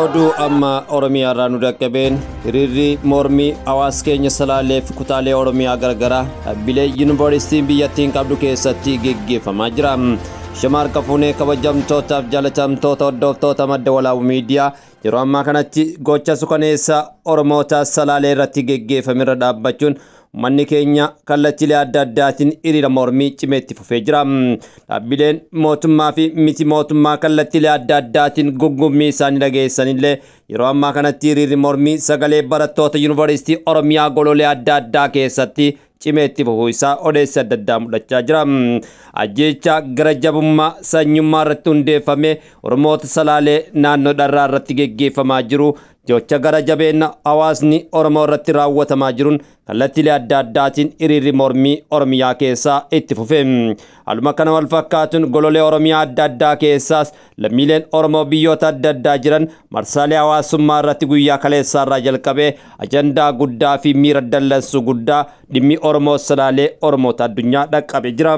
Oduu amma Oromiyaa irraa nu dhaqqabeen hiriirri mormii hawaasa keenya Salaalee fi kutaalee Oromiyaa garagaraa dhaabbilee yuunivarsiitiin biyyattiin qabdu keessatti geggeeffamaa jira. Shamaarka fuunee kabajamtootaaf jaalatamtoota hordoftoota madda walaabuu miidiyaa yeroo ammaa kanatti gocha sukaneessa Oromoota Salaalee irratti geggeeffame irra dhaabbachuun uummanni keenya kallattiilee adda addaatiin hiriira mormii cimeetti fufee jira. Dhaabbileen mootummaa fi miti mootummaa kallattiilee adda addaatiin gungummii isaanii dhageessanillee yeroo ammaa kanatti hiriirri mormii sagalee barattoota yuunivarsiitii Oromiyaa gololee adda addaa keessatti cimeetti fufuu isaa odeessi adda addaa mul'achaa jira. Ajjeecha gara jabummaa sanyummaa irratti hundeeffame Oromoota Salaalee naannoo Dharraa irratti geggeeffamaa jiru jecha gara jabeenya hawaasni Oromoo irratti raawwatamaa jiruun kallattiilee adda addaatiin hiriirri mormii Oromiyaa keessaa itti fufe. Haaluma kana wal fakkaatuun gololee Oromiyaa adda addaa keessaas lammiileen Oromoo biyyoota adda addaa jiran marsaalee hawaasummaa irratti guyyaa kaleessaa irraa jalqabee ajandaa guddaa fi miira dallansuu guddaa dhimmi Oromoo Salaalee Oromoota addunyaa dhaqqabe jira.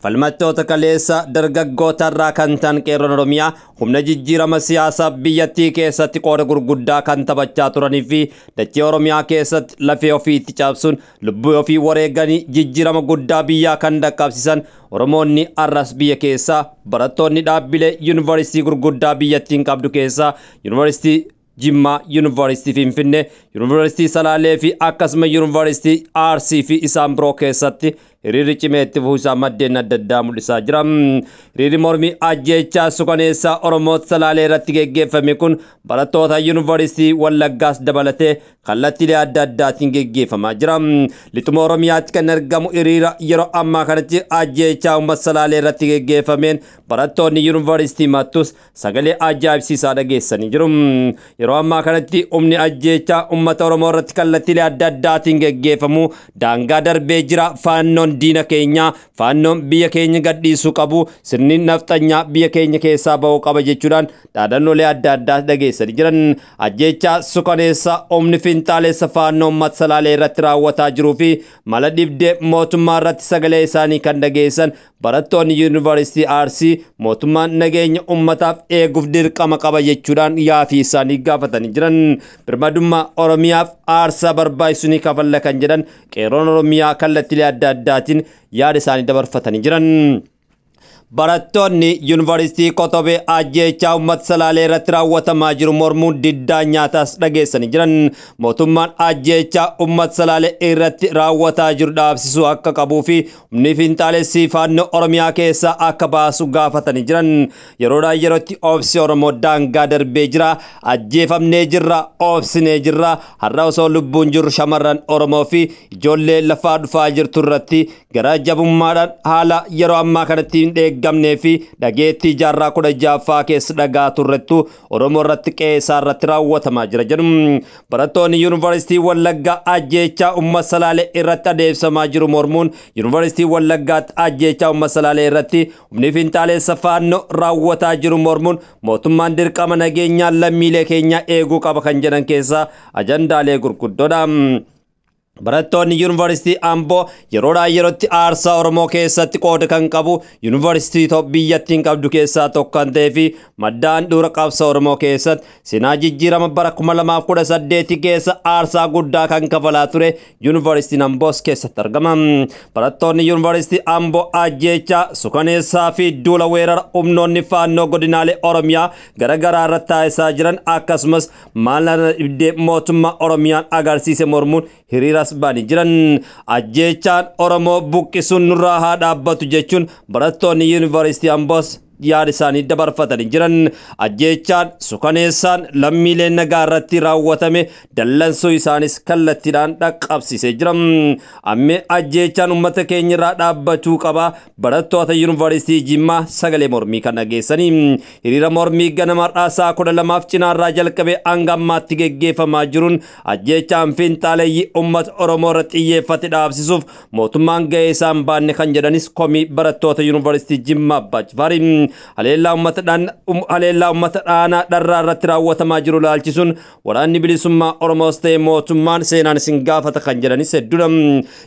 Falmattoota kaleessa dargaggoota irraa kan ta'an qeerroon Oromiyaa humna jijjiirama siyaasaa biyyattii keessatti qooda gurguddaa kan taphachaa turanii fi dachee Oromiyaa keessatti lafee ofii itti cabsuun lubbuu ofii wareeganii jijjiirama guddaa biyyaa kan dhaqqabsiisan Oromoonni arras biyya keessaa barattoonni dhaabbilee yuunivarsiitii gurguddaa biyyattiin qabdu keessaa yuunivarsiitii Jimmaa, Yuunivarsiitii Finfinnee, Yuunivarsiitii Salaalee fi akkasuma Yuunivarsiitii Arsii fi isaan biroo keessatti hiriirri cimee itti fufuu isaa maddeen adda addaa mul'isaa jira. Hiriirri mormii ajjeechaa sukaneessaa Oromoota Salaalee irratti geggeeffame kun barattoota Yuunivarsiitii Wallaggaas dabalatee kallattiilee adda addaatiin geggeeffamaa jira. Lixuma Oromiyaatti kan argamu hiriira yeroo ammaa kanatti ajjeechaa uummata Salaalee irratti geggeeffameen barattoonni Yuunivarsiitii Mattus sagalee ajaa'ibsiisaa dhageessanii jiru. Yeroo ammaa kanatti humni ajjeechaa uummata Oromoo irratti kallattiilee adda addaatiin geggeeffamu daangaa darbee jira. Faannoon diina keenya, faannoon biyya keenya gadhiisuu qabu, sirni nafxanyaa biyya keenya keessaa bahuu qaba jechuudhaan dhaadannoolee adda addaa dhageessanii jiran. Ajjeechaa sukaneessa humni finxaaleessa faannoo uummata Salaalee irratti raawwataa jiruu fi mala dhibdee mootummaa irratti sagalee isaanii kan dhageessan barattoonni Yuunivarsiitii Arsii mootummaan nageenya uummataaf eeguuf dirqama qaba jechuudhaan yaafii isaanii gaafatanii jiran. Birmadummaa Oromiyaaf aarsaa barbaachisu ni kafalla kan jedhan qeerroon Oromiyaa kallattiilee adda addaatiin yaada isaanii dabarfatanii jiran. Barattoonni Yuunivarsiitii Kotobee ajjeechaa uummata Salaalee irratti raawwatamaa jiru mormuun diddaa nyaataas dhageessanii jiran. Mootummaan ajjeechaa uummata Salaalee irratti raawwataa jiru dhaabsisuu akka qabuu fi humni finxaalessii faannoo Oromiyaa keessaa akka baasu gaafatanii jiran. Yeroodhaa yerootti obsi Oromoo daangaa darbee jira. Ajjeefamnee jirra, obsinee jirra. Har'a osoo lubbuun jirru shamarran Oromoo fi ijoollee lafaa dhufaa jirtu irratti gara jabummaadhaan haala yeroo ammaa kanatti hin dheeggamnee fi dhageettii jaarraa 16ffaa keessa dhagaa turrettu Oromoo irratti qe'ee isaa irratti raawwatamaa jira jedhu. Barattoonni Yuunivarsiitii Wallaggaa ajjeechaa uummata Salaalee irratti adeemsifamaa jiru mormuun Yuunivarsiitii Wallaggaatti ajjeechaa uummata Salaalee irratti humni finxaaleessa faannoo raawwataa jiru mormuun mootummaan dirqama nageenyaa lammiilee keenyaa eeguu qaba kan jedhan keessaa ajandaalee gurguddoodha. Barattoonni Yuunivarsiitii Amboo yeroodhaa yerootti aarsaa Oromoo keessatti qooda kan qabu Yuunivarsiitii biyyattiin qabdu keessaa tokko kan ta'ee fi maddaan dura qabsa Oromoo keessatti seenaa jijjiirama bara 2018 keessa aarsaa guddaa kan kafalaa ture Yuunivarsiitiin Amboos keessatti argama. Barattoonni Yuunivarsiitii Amboo ajjeechaa sukaneessaa fi duula weerara humnoonni faannoo godinaalee Oromiyaa garaagaraa irratti taasisaa jiran akkasumas mala dhibdee mootummaa Oromiyaan agarsiise mormuun hiriira ba'anii jiran. Ajjeechaan Oromoo buqqisuun nurraa haa dhaabbatu jechuun barattoonni Yuunivarsiitii Amboos yaada isaanii dabarfatanii jiran. Ajjeechaan sukaneessaan lammiilee nagaa irratti raawwatame dallansuu isaanis kallattiidhaan dhaqqabsiisee jira. Ammee ajjeechaan uummata keenya irraa dhaabbachuu qaba. Barattoota Yuunivarsiitii Jimmaa sagalee mormii kan dhageessanii hiriira mormii ganama har'aa sa'a 12 cinaarraa jalqabee hanga ammaatti geggeeffamaa jiruun ajjeechaan finxaaleeyyii uummata Oromoo irratti xiyyeeffate dhaabsisuuf mootummaan gahee isaan baanne kan jedhanis komii barattoota Yuunivarsiitii Jimmaa Abbaa Jifaari. Haleellaa uummata dhaanaa dharraa irratti raawwatamaa jiru laalchisuun waraanni bilisummaa Oromoos ta'e mootummaan seenaan isin gaafata kan jedhanis hedduudha.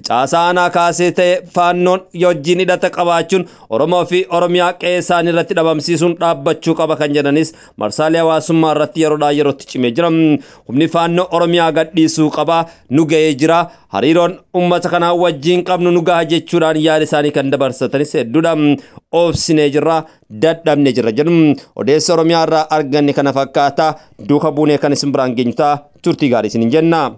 Caasaa aanaa kaasee ta'e faannoon wajjin hidhata qabaachuun Oromoo fi Oromiyaa qe'ee isaanii irratti dhabamsiisuun dhaabbachuu qaba kan jedhanis marsaalee hawaasummaa irratti yeroodhaa yerootti cimee jira. Humni faannoo Oromiyaa gadhiisuu qaba, nu ga'ee jira. Hariiroon uummata kanaa wajjin qabnu nu gaha jechuudhaan yaada isaanii kan dabarsatanis hedduudha. Obsinee jirra, dadhabnee jirra jedhu. Odeessa Oromiyaa irraa arganne kana fakkaata. Duuka buunee kan isin biraan geenyu ta'a. Turtii gaarii isiniin jenna.